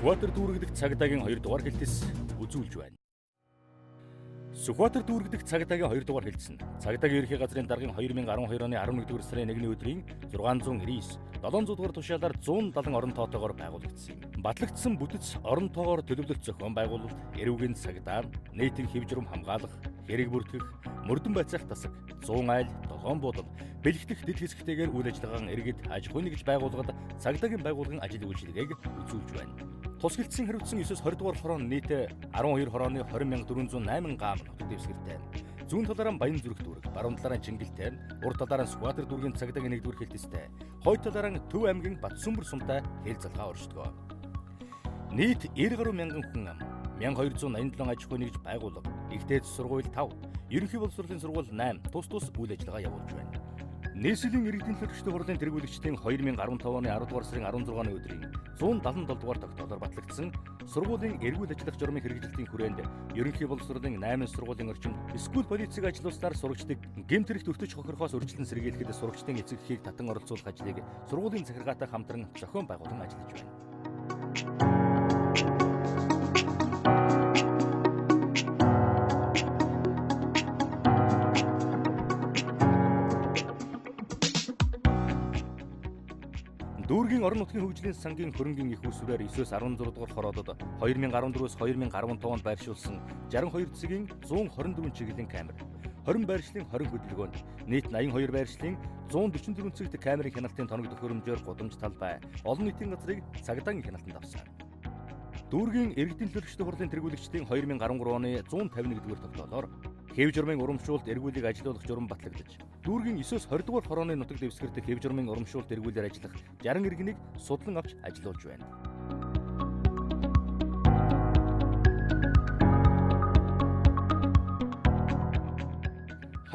Сүхбаатар дүүрэгдэх цагдаагийн 2 дугаар хэлтэс үзүүлж байна. Сүхбаатар дүүрэгдэх цагдаагийн 2 дугаар хэлтэс нь цагдаагийн ерөнхий газрын даргын 2012 оны 11 дугаар сарын 1-ний өдрийн 699 700 дугаар тушаалаар 170 орон тоотойгоор байгуулагдсан юм. Батлагдсан бүтэц орон тоогоор төлөвлөлт зохион байгуулалт, эрүүгийн цагдаа, нийтийн хэв журам хамгаалах, хэрэг бүртгэх, мөрдөн байцаах тасаг, 100 айл, 7 буудал, бэлэгдэх дэд хэсэгтэйгээр үйл ажиллагаан иргэд аж ахуйн нэгж байгууллагад цагдаагийн байгууллагын ажил үйлчилгээг үзүүлж байна. Тусгэлцсэн хариуцсан 9-20 дугаар хорон нийт 12 хорооны 20,408 гаам нутаг дэвсгэртэй. Зүүн талаараа Баян зүрх дүүрэг, баруун талаараа Чингэлтэй, урд талаараа Сүхбаатар дүүргийн цагдаагийн нэгдүгээр хэлтэстэй, хойд талаараа Төв аймгийн Батсүмбэр сумтай хэл залгаа оршдог. Нийт 90 гаруй мянган хүн ам, 1287 аж ахуйн нэгж байгууллага, ихтэй сургууль 5, ерөнхий боловсролын сургууль 8 тус тус үйл ажиллагаа явуулж байна. Нийслэлийн иргэдийн төлөөлөгчдийн хурлын тэргүүлэгчдийн 2015 оны 10 дугаар сарын 16-ны өдрийн 177 дугаар тогтоолоор батлагдсан сургуулийн эргүүл ажиллах журмын хэрэгжилтийн хүрээнд ерөнхий боловсролын 8 сургуулийн орчинд скул полицийг ажилуулснаар сурагчдыг гэмт хэрэгт өртөж хохирохоос урьдчилан сэргийлэхэд сурагчдын эцэг эхийг татан оролцуулах ажлыг сургуулийн захиргаатай хамтран зохион байгуулан ажиллаж байна. Дүүргийн орон нутгийн хөгжлийн сангийн хөрөнгийн их усврээр 9-16 дугаар хороодод 2014-өөс 2015 онд байршуулсан 62 цэгийн 124 чиглэлийн камер, 20 байршлын 20 хөдөлгөөнд нийт 82 байршлын 144 цэгт камерын хяналтын тоног төхөөрөмжөөр гудамж талбай, олон нийтийн газрыг цагдаагийн хяналтанд авсан. Дүүргийн иргэдийн төлөөлөгчдийн хурлын тэргүүлэгчдийн 2013 оны 151 дугаар тогтоолоор хэв журмын урамшуулт эргүүлийг ажилуулах журам батлагдаж, дүүргийн 9-20 дугаар хорооны нутаг дэвсгэрт хэв журмын урамшуулт эргүүлээр ажиллах 60 иргэнийг судлан авч ажилуулж байна.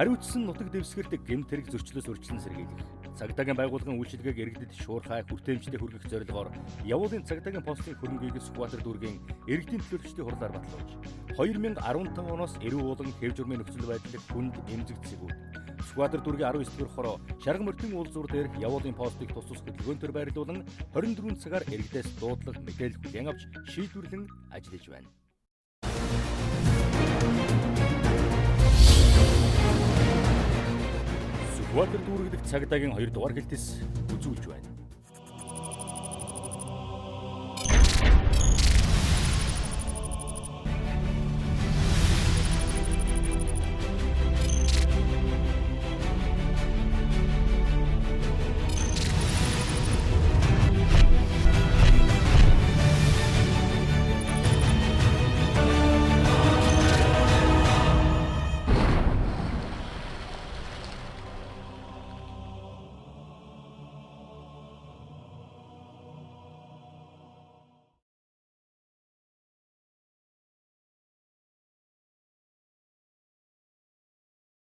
Хариуцсан нутаг дэвсгэрт гэмт хэрэг зөрчлөөс урьдчилан сэргийлэх, цагдаагийн байгууллагын үйлчилгээг иргэдэд шуурхай хүртээмжтэй хүргэх зорилгоор явуулын цагдаагийн постын хөрөнгийг Сүхбаатар дүүргийн иргэдийн төлөөлөгчдийн хурлаар батлуулж, 2015 оноос эрүү уулан хэв журмын нөхцөл байдлыг хүнд эмзэг цэгүүд Сүхбаатар дүүргийн 19 дугаар хороо Шарга мөртийн уулзуур дээр явуулын постыг тус тус хөдөлгөөнтөр байрлуулан 24 цагаар иргэдээс дуудлага мэдээлэл хүлээн авч шийдвэрлэн ажиллаж байна. Сүхбаатар дүүрэгдэх цагдаагийн 2 дугаар хэлтэс үзүүлж байна.